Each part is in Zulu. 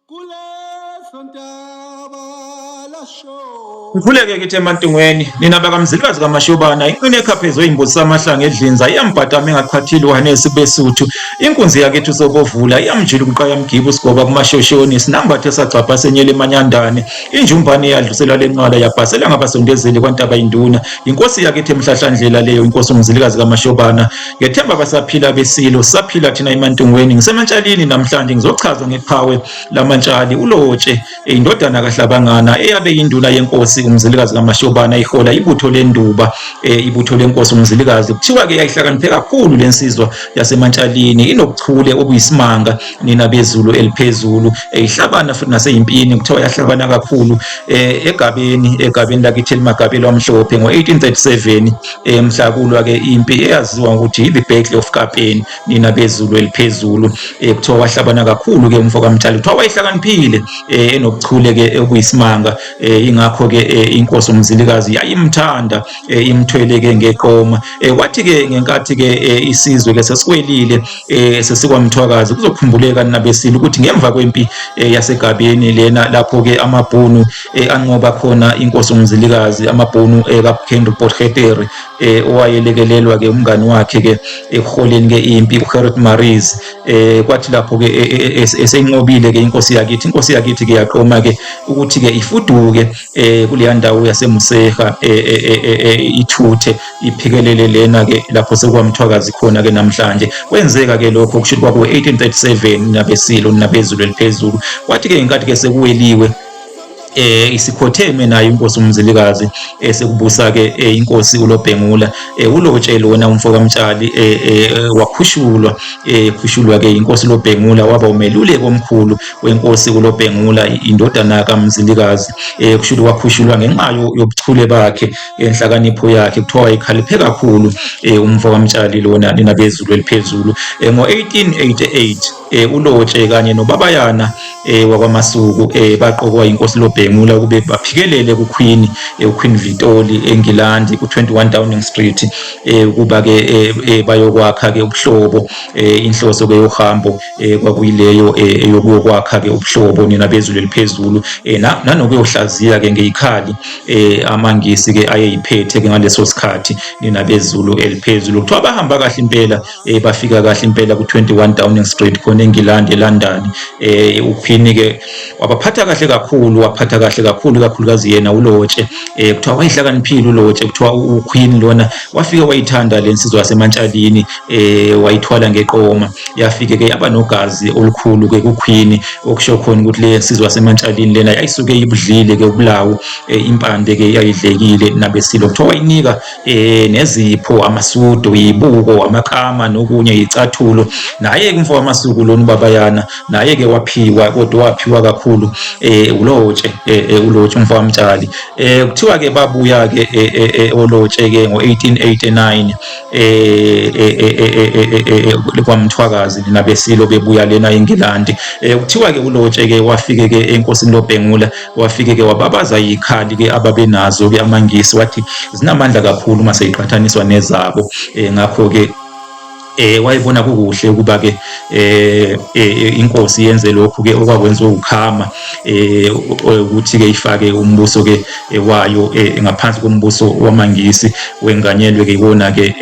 Kuleso ntaba lasho. Ngikhuleke kithi eMantungweni, nina bakaMzilikazi kaMashobana, inqina ekhaphezwe imbuzi samahlanga edlinza, iyambhatama engaqhathile uhanesi besuthu, inkunzi yakithi usobovula, iyamjila umqaya mgibu sigoba kumashoshoni, sinambathe sagcabha senyele emanyandane, injumbane eyadluselwa lenqala yabhasela ngabasondezeli kwantaba induna, inkosi yakithi emhlahlandlela leyo, inkosi uMzilikazi kaMashobana. Ngethemba basaphila besilo, saphila thina eMantungweni. NgiseMantshalini namhlanje ngizochaza ngeqhawe laMantshali uLotshe, indodana kaHlabangana eyabe induna yenkosi uMzilikazi kaMashobana ihola ibutho lenduba, ibutho lenkosi uMzilikazi. Kuthiwa ke yayihlakaniphe kakhulu lensizwa yaseMantshalini, inobuchule obuyisimanga nina bezulu eliphezulu, ihlabana futhi naseyimpini. Kuthiwa yahlabana kakhulu egabeni lakithi elimagabelo amhlophe ngo-1837 mhla kulwa ke impi eyaziwa ngokuthi i-The Battle of Kapeni nina bezulu eliphezulu. Kuthiwa wahlabana kakhulu ke umfo kaMtshali, kuthiwa wayehlakaniphile enobuchule ke obuyisimanga, ingakho ke inkosi uMzilikazi yayimthanda, imthwele ke ngeqoma. Kwathi ke ngenkathi ke isizwe ke sesikwelile sesikwamthwakazi, kuzokhumbuleka nabesilo ukuthi ngemva kwempi yaseGabeni lena lapho ke amabhunu anqoba khona inkosi uMzilikazi, amabhunu kaHenry Potgieter owayelekelelwa ke umngani wakhe ke ekuholeni ke impi uGerrit Marais. Kwathi lapho ke eseyinqobile ke inkosi yakithi, inkosi yakithi ke yaqoma ke ukuthi ke ifuduke kuleya ndawo yaseMuseha, ithuthe iphikelele lena ke lapho sekwamthwakazi khona ke namhlanje. Kwenzeka ke lokho kusho kwaku 1837 nabesilo nabezulu eliphezulu. Kwathi ke inkathi ke sekuweliwe isikhotheme nayo inkosi uMzilikazi, sekubusa ke inkosi uLobhengula, uLotshe lona umfo kaMtshali wakhushulwa, khushulwa ke inkosi uLobhengula, waba umeluleki omkhulu wenkosi uLobhengula, indodana kaMzilikazi. Kusho wakhushulwa ngenxa yobuchule bakhe, enhlakanipho yakhe, kuthiwa wayekhaliphe kakhulu umfo kaMtshali lona nina bezulu eliphezulu. Ngo-1888 uLotshe kanye noBabayana wakwaMasuku baqokwa inkosi Lobhengula ukube baphikelele kuQueen, uQueen Vitoli eNgilandi ku-21 Downing Street, ukuba ke bayokwakha ke ubuhlobo. Inhloso ke yohambo kwakuyileyo eyokuyokwakha ke ubuhlobo nina bezulu eliphezulu, nanokuyohlaziya ke ngeyikhali amaNgisi ke ayeyiphethe ke ngaleso sikhathi nina bezulu eliphezulu. Kuthiwa bahamba kahle impela, bafika kahle impela ku-21 Downing Street khona eNgilandi eLondon. uQueen ke wabaphatha kahle kakhulu, waphatha kahle kakhulu kakhulukazi yena uLotshe. Kuthiwa wayehlakaniphile uLotshe, kuthiwa uQueen lona wafika wayithanda lensizwa yaseMantshalini, wayithwala ngeqoma, yafike ke yaba nogazi olukhulu ke kuQueen, okusho khona ukuthi le nsizwa yaseMantshalini lena yayisuke ibudlile ke ubulawu, impande ke yayidlekile nabesilo. Kuthiwa wayinika nezipho, amasudu, ibuko, amakama nokunye, icathulo. Naye ke umfo wamasuku lona uBabayana naye ke waphiwa, kodwa waphiwa kakhulu uLotshe, uLotshe umfo kaMtshali. Kuthiwa ke babuya ke oLotshe ke ngo-1889 kwaMthwakazi nabesilo bebuya lena eNgilandi. Kuthiwa ke uLotshe ke wafike ke enkosini Lobhengula, wafike ke wababaza ikhali ke ababenazo ke amaNgisi, wathi zinamandla kakhulu uma seyiqhathaniswa nezabo. Ngakho ke wayebona kukuhle ukuba ke inkosi yenze lokhu ke okwakwenziwa uKhama, ukuthi ke ifake umbuso ke wayo ngaphansi kombuso wamaNgisi, wenganyelwe ke iwona ke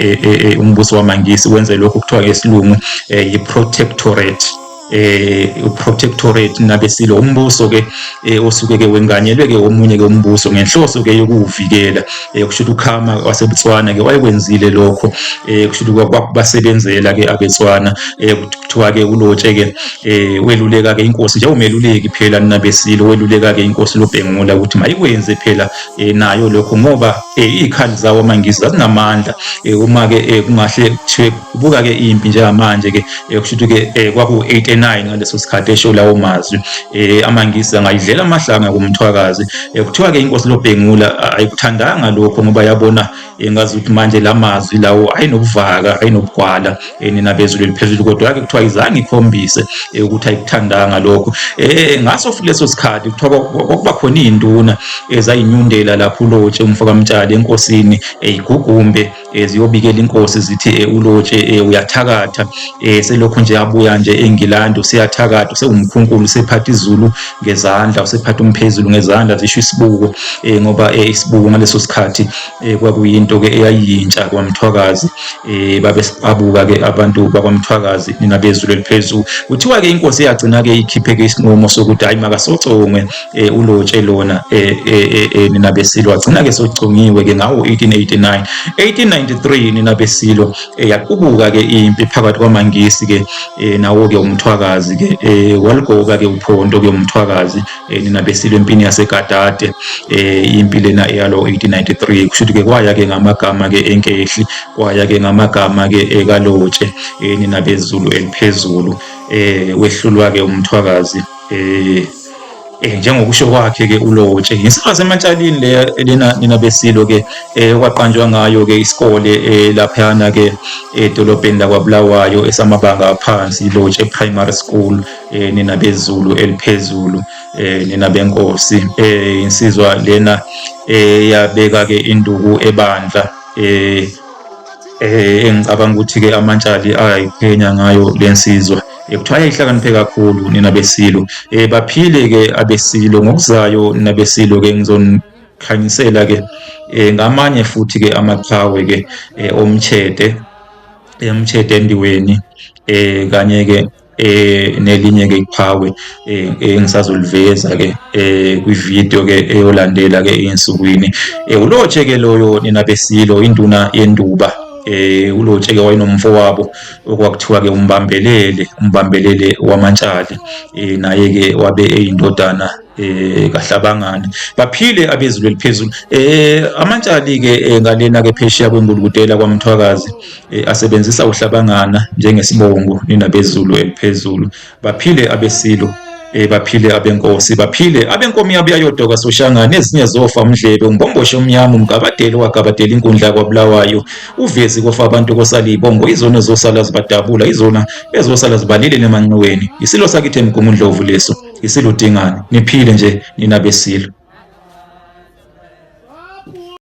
umbuso wamaNgisi, wenze lokhu kuthiwa ngesilungu yi-protectorate, protectorate nabesilo, umbuso ke osuke ke wenganyelwe ke omunye ke umbuso ngenhloso ke yokuwuvikela. Kusho ukuthi uKhama waseBotswana ke wayekwenzile lokho, kusho ukuthi kwakubasebenzela ke abeTswana. Kuthiwa ke uLotshe ke weluleka ke inkosi njengomeluleki phela nabesilo, weluleka ke inkosi Lobhengula ukuthi mayikwenze phela nayo lokho, ngoba izikhali zawo amaNgisi zazinamandla. Uma ke kungahle kuthiwe kubuka ke impi njengamanje ke, kusho ukuthi ke kwaku-89 ngaleso sikhathi esho lawo mazwi, amaNgisi angayidlela amahlanga kumthwakazi. Kuthiwa ke inkosi Lobhengula ayikuthandanga lokho, ngoba yabona engazuthi manje lamazwi lawo ayinobuvaka, ayinobugwala nina bezulu eliphezulu. Kodwa ke kuthiwa izange ikhombise ukuthi ayikuthandanga lokho. Ngaso futhi leso sikhathi kuthiwa kwakuba khona izinduna ezayinyundela lapho uLotshe umfo kaMtshali enkosini, eyigugumbe ziyobikela inkosi zithi uLotshe uyathakatha, selokhu nje abuya nje eNgilandi. abantu, useyathakatha, usewumkhunkulu, usephatha izulu ngezandla, usephatha umphezulu ngezandla, zisho isibuko ngoba isibuko ngaleso sikhathi kwakuyinto ke eyayiyintsha kwaMthwakazi. Babesiqabuka ke abantu bakwaMthwakazi nina bezulu eliphezulu. Kuthiwa ke inkosi yagcina ke ikhiphe ke isinqumo sokuthi hayi makasocongwe uLotshe lona nina besilo. Wagcina ke socongiwe ke ngawo 1889. 1893 nina besilo yaqubuka ke impi phakathi kwamaNgisi ke nawo ke uMthwakazi ke, walugoba ke uphondo ke uMthwakazi nina besilo empini yaseGadade. Impi lena eyalo 1893, kusho ukuthi ke kwaya ke ngamagama ke enkehli, kwaya ke ngamagama ke ekaLotshe nina bezulu eliphezulu. Wehlulwa ke uMthwakazi njengokusho kwakhe ke uLotshe. Insizwa sematshalini le lena nina besilo ke okwaqanjwa ngayo ke isikole laphayana ke edolobheni lakwaBulawayo esamabanga aphansi, Lotshe Primary School nina bezulu eliphezulu nina benkosi. Insizwa lena yabeka ke induku ebandla engicabanga ukuthi ke amantshali ayiphenya ngayo lensizwa. Kuthiwa yayihlakaniphe kakhulu nina besilo. Baphile ke abesilo ngokuzayo nina besilo ke ngizonikhanyisela ke ngamanye futhi ke amaqhawe ke omtshede, emtshede endiweni kanye ke nelinye ke iqhawe engisazoliveza ke kwi-video ke eyolandela ke ey'nsukwini. ULotshe ke loyo nina besilo, induna yenduba. ULotshe ke wayenomfowabo okwakuthiwa ke uMbambelele, uMbambelele wamaNtshali, naye ke wabe eyindodana kaHlabangane. Baphile abezulu eliphezulu. AmaNtshali ke ngalena ke phesheya kwengulukudela kwaMthwakazi asebenzisa uHlabangana njengesibongo nina bezulu eliphezulu. Baphile abesilo, baphile abenkosi, baphile abenkomo yabo yayodoka soshangane, ezinye zofa umdlebe, umbomboshe omnyama, umgabadeli owagabadela inkundla kwaBulawayo, uvezi kofa abantu kosala ibongo, izona ezosala zibadabula, izona ezosala zibalile emanxiweni. Isilo sakithi eMgungundlovu leso, isilo Dingane. Niphile nje nina besilo.